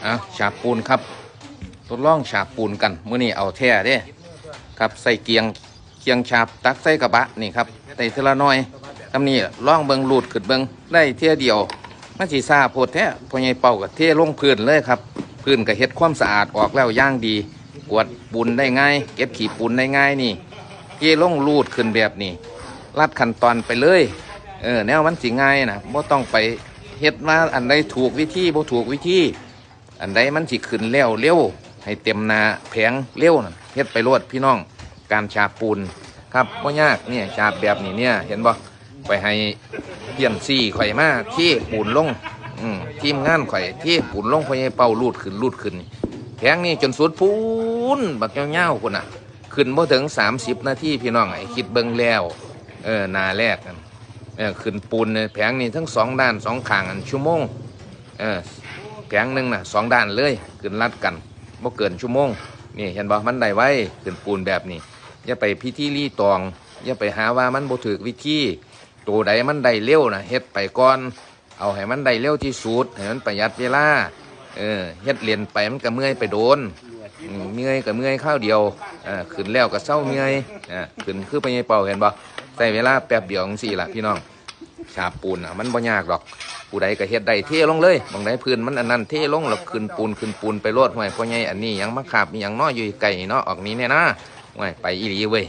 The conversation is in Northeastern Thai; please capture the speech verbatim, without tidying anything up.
อ่ะ ฉาบปูนครับ ทดลองฉาบปูนกัน มื้อนี้เอาแท้เด้ ครับ ใส่เกียง เกียงฉาบ ตักใส่กระบะนี่ครับ ได้เทื่อละหน่อย ทำนี่ลองเบิ่ง ลูดขึ้นเบิ่ง ได้เทื่อเดียว มันสิซ่าโพดแท้ พ่อใหญ่เป่าก็เทลงพื้นเลยครับ พื้นก็เฮ็ดความสะอาดออกแล้วอย่างดี กวาดปูนได้ง่าย เก็บขี้ปูนได้ง่ายนี่ เทลง ลูดขึ้นแบบนี้ ลัดขั้นตอนไปเลย เออ แนวมันสิง่ายนะ บ่ต้องไปเฮ็ดว่าอันใดถูกวิธี บ่ถูกวิธี อันใดมันสิขึ้นแล้วเร็ว ให้เต็มหน้าแผงเร็วน่ะ เฮ็ดไปโลดพี่น้อง การฉาบปูนครับ บ่ยาก เนี่ย ฉาบแบบนี้เนี่ย เห็นบ่ ไปให้เพี้ยนซี่ข่อยมาเทปูนลง อืม ทีมงานข่อยเทปูนลง พ่อใหญ่เป่า ลูดขึ้น ลูดขึ้น แผงนี่จนสุดปูน บักยาวๆ พุ้นน่ะ ขึ้นบ่ถึงสามสิบนาที พี่น้อง ให้คิดเบิ่งแล้ว เออ หน้าแรกนั่น เออ ขึ้นปูนเนี่ย แผงนี่ทั้งสองด้านสองข้างอัน ชั่วโมง เออ แผงหนึ่งน่ะ สองด้านเลย ขึ้นลัดกัน บ่เกินชั่วโมง นี่ เห็นบ่ มันได้ไว ขึ้นปูนแบบนี้ อย่าไปพิธีรีตอง อย่าไปหาว่ามันบ่ถูกวิธี ตัวใดมันได้เร็วน่ะ เฮ็ดไปก่อน เอาให้มันได้เร็วที่สุด ให้มันประหยัดเวลา เออ เฮ็ดเล่นไปมันก็เมื่อยไปโดน อืม เมื่อยก็เมื่อยคราวเดียว เออ ขึ้นแล้วก็เซาเมื่อย เออ ขึ้นคือพ่อใหญ่เป่า เห็นบ่ ใช้เวลาแป๊บเดียวจั่งซี้ล่ะพี่น้อง ฉาบปูนน่ะ มันบ่ยากดอก ผู้ใดก็เฮ็ดได้ เทลงเลย หม่องใดพื้นมันอันนั้น เทลง แล้วขึ้นปูน ขึ้นปูนไปโลด ห้วย พ่อใหญ่ อันนี้หยังมาคาบอีหยังน้อ อยู่ไกลเนาะ ออกนี้แน่นะ ห้วย ไปอีหลีเว้ย